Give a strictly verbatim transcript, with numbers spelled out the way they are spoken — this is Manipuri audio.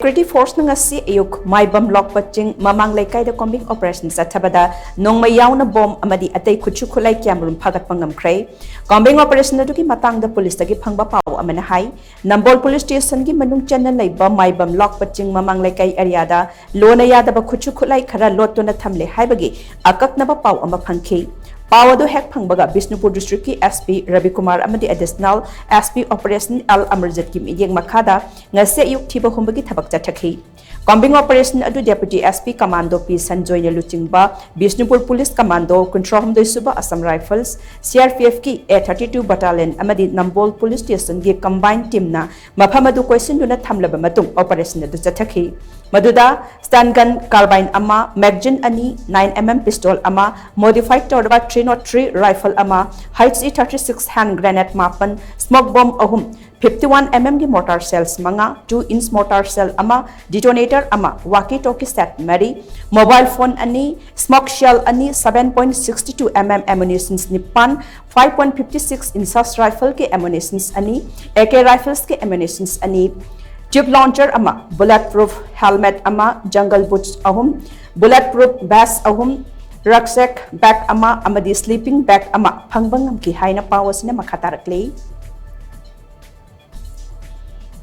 Security Forceꯅ ꯉꯁꯤ ꯑꯌꯨꯛ ꯃꯥꯏꯕꯝ ꯂꯣꯛꯄ ꯆꯤꯡ ꯃꯃꯥꯡ ꯂꯩꯀꯥꯏꯗ combing operation ꯆꯠꯊꯕꯗ ꯅꯣꯡꯃꯩ ꯌꯥꯎꯅ ꯕꯣꯝ ꯑꯃꯗꯤ ꯑꯇꯩ ꯈꯨꯠꯁꯨ ꯈꯨꯠꯂꯥꯏ ꯀꯌꯥꯃꯔꯨꯝ ꯐꯥꯒꯠꯄ ꯉꯝꯈ꯭ꯔꯦ꯫ Combing operation ꯑꯗꯨꯒꯤ ꯃꯇꯥꯡꯗ ꯄꯨꯂꯤꯁꯇꯒꯤ ꯐꯪꯕ ꯄꯥꯎ ꯑꯃꯅ ꯍꯥꯏ, ꯅꯝꯕꯣꯜ ꯄꯨꯂꯤꯁ ꯁ꯭ꯇꯦꯁꯟꯒꯤ ꯃꯅꯨꯡ ꯆꯟꯅ ꯂꯩꯕ ꯃꯥꯏꯕꯝ ꯂꯣꯛꯄ ꯆꯤꯡ ꯃꯃꯥꯡ ꯂꯩꯀꯥꯏ ꯑꯦꯔꯤꯌꯥꯗ ꯂꯣꯟꯅ ꯌꯥꯗꯕ ꯈꯨꯠꯁꯨ ꯈꯨꯠꯂꯥꯏ ꯈꯔ ꯂꯣꯠꯇꯨꯅ ꯊꯝꯂꯦ ꯍꯥꯏꯕꯒꯤ ꯑꯀꯛꯅꯕ ꯄꯥꯎ ꯑꯃ ꯐꯪꯈꯤ꯫ ꯄꯥꯎ ꯑꯗꯨ ꯍꯦꯛ ꯐꯪꯕꯒ ꯕꯤꯁꯅꯨꯄꯨꯔ districtꯀꯤ SP ꯔꯕꯤꯀꯨꯃꯥꯔ ꯑꯃꯗꯤ additional SP operation L ꯑꯃꯔꯖꯤꯠꯀꯤ ꯃꯤꯠꯌꯦꯡ ꯃꯈꯥꯗ ꯉꯁꯤ ꯑꯌꯨꯛ ꯊꯤꯕ ꯍꯨꯝꯕꯒꯤ ꯊꯕꯛ ꯆꯠꯊꯈꯤ꯫ Combing operation ꯑꯗꯨ Deputy SP Commando P ꯁꯟꯖꯣꯏꯅ ꯂꯨꯆꯤꯡꯕ ꯕꯤꯁꯅꯨꯄꯨꯔ ꯄꯨꯂꯤꯁ Commando ꯀꯨꯟꯊ꯭ꯔꯥ ꯍꯨꯝꯗꯣꯏ ꯁꯨꯕ Assam Rifles, CRPFꯀꯤ A thirty two Battalion ꯑꯃꯗꯤ ꯅꯝꯕꯣꯜ ꯄꯨꯂꯤꯁ ꯁ꯭ꯇꯦꯁꯟꯒꯤ combined teamꯅ ꯃꯐꯝ ꯑꯗꯨ ꯀꯣꯏꯁꯤꯟꯗꯨꯅ ꯊꯝꯂꯕ ꯃꯇꯨꯡ operation ꯑꯗꯨ ꯆꯠꯊꯈꯤ꯫ ꯃꯗꯨꯗ stun gun carbine ꯑꯃ, magazine ꯑꯅꯤ, nine mm pistol ꯑꯃ, modified ꯇꯧꯔꯕ three nought three rifle ꯑꯃ, HE thirty six hand grenade ꯃꯥꯄꯟ, smoke bomb ꯑꯍꯨꯝ, fifty one mmꯒꯤ mortar shells ꯃꯉꯥ, two inch mortar shell ꯑꯃ, detonator ꯑꯃ, walkie talkie set ꯃꯔꯤ, mobile phone ꯑꯅꯤ, smoke shell ꯑꯅꯤ, seven point six two mm ammunitions ꯅꯤꯄꯥꯟ, five point fifty six inches rifleꯀꯤ ammunitions ꯑꯅꯤ, AK riflesꯀꯤ ammunitions ꯑꯅꯤ, tube launcher ꯑꯃ, bullet proof helmet ꯑꯃ, jungle boots ꯑꯍꯨꯝ, bullet proof vest ꯑꯍꯨꯝ, rucksack bag ꯑꯃ ꯑꯃꯗꯤ sleeping bag ꯑꯃ ꯐꯪꯕ ꯉꯝꯈꯤ ꯍꯥꯏꯅ ꯄꯥꯎ ꯑꯁꯤꯅ ꯃꯈꯥ ꯇꯥꯔꯛꯂꯤ꯫